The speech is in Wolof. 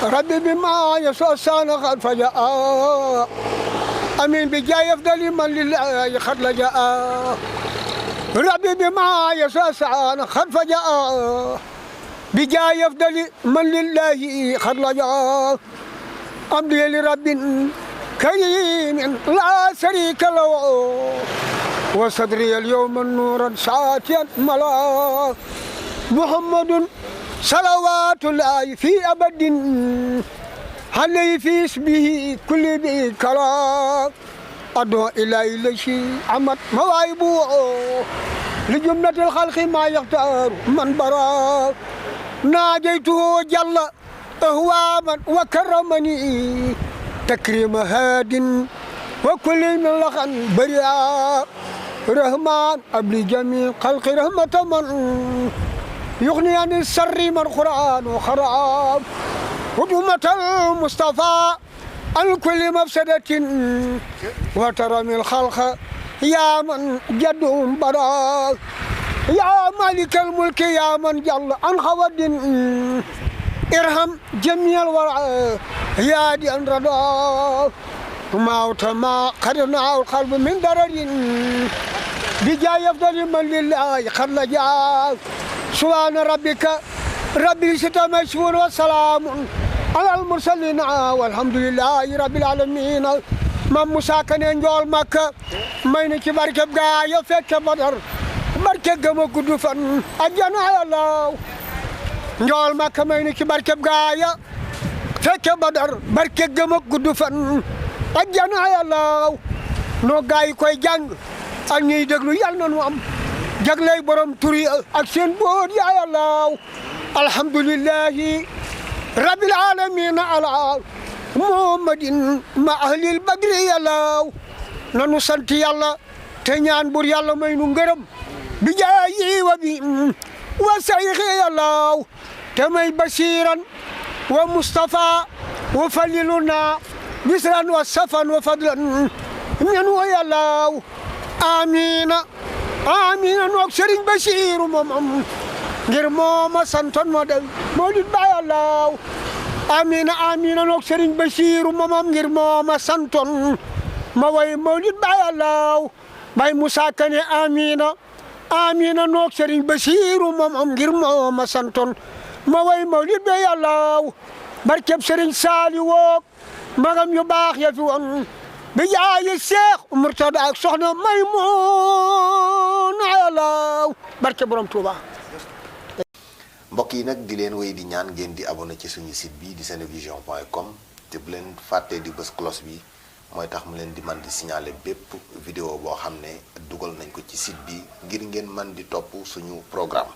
ربي بما يسوى سانا قد فجاء أمين بجاي أفضل من لله قد لجاء ربي بما يسوى سانا قد فجاء بجاي أفضل من لله قد لجاء أمضي لرب كريم لا شريك له وصدري اليوم نورا ساتيا ملا محمد صلوات الله في أبد عليه في اسمه كل بكلا أدعو إلى لشي عمد مواهبه لجملة الخلق ما يختار من برا ناجيته جل أهواما وكرمني تكريم هاد وكل من لخن بريا رحمن أبلي جميع خلق رحمة من يغني عن السر من قرآن وخراب هجومة المصطفى عن كل مفسدة وترمي الخلق يا من جدهم برا يا مالك الملك يا من جل عن خود ارحم جميع الورع يا دي ان رضا موت ما قدنا القلب من درر بجاي افضل من لله قد لجا سبحان ربك ربي ستمشور وسلام على المرسلين والحمد لله رب العالمين مام موسى كان نجول مكة ماي نكي بركب غايا فك بدر بركب غما غدو فن اجانا يا الله نجول مكة ماي نكي بركب غايا فك بدر بركب غما غدو فن اجانا يا الله no gaay koy jang ak ñuy déglu yàlla nañu am jaglay borom turi ak seen boot ya Allah alhamdulillahi rabbil alamin ala muhammadin ma ahlil badri yàlla nanu sant yàlla te ñaan bur yàlla may nu ngërëm bi jaayi wa bi wa sayxi yàlla te may basiran wa mustafa wa faliluna bisran wa safan wa fadlan ñan wa yàlla amina amina noog Serigne Bassirou moom ngir mooma santoon moo day Mawlid Baay Yàlla amina amina noog Serigne Bassirou moom ngir mooma santoon ma way Mawlid Baay Yàlla Baay Moussa Kane amina amina noog Serigne Bassirou moom ngir mooma santoon ma way Mawlid Baay Yàlla barkeb Serigne Saliou magam yu baax ya fi woon bi jaayi Cheikh Murtada ak soxna Maymouna Yàlla barke borom Touba. mbokk yi nag di leen wéy di ñaan ngeen di abonné ci suñu site bi di senevision.com te bu leen fàttee di bës cloche bi mooy tax mu leen di man di signaler bépp vidéo boo xam ne dugal nañ ko ci site bi ngir ngeen man di topp suñu programme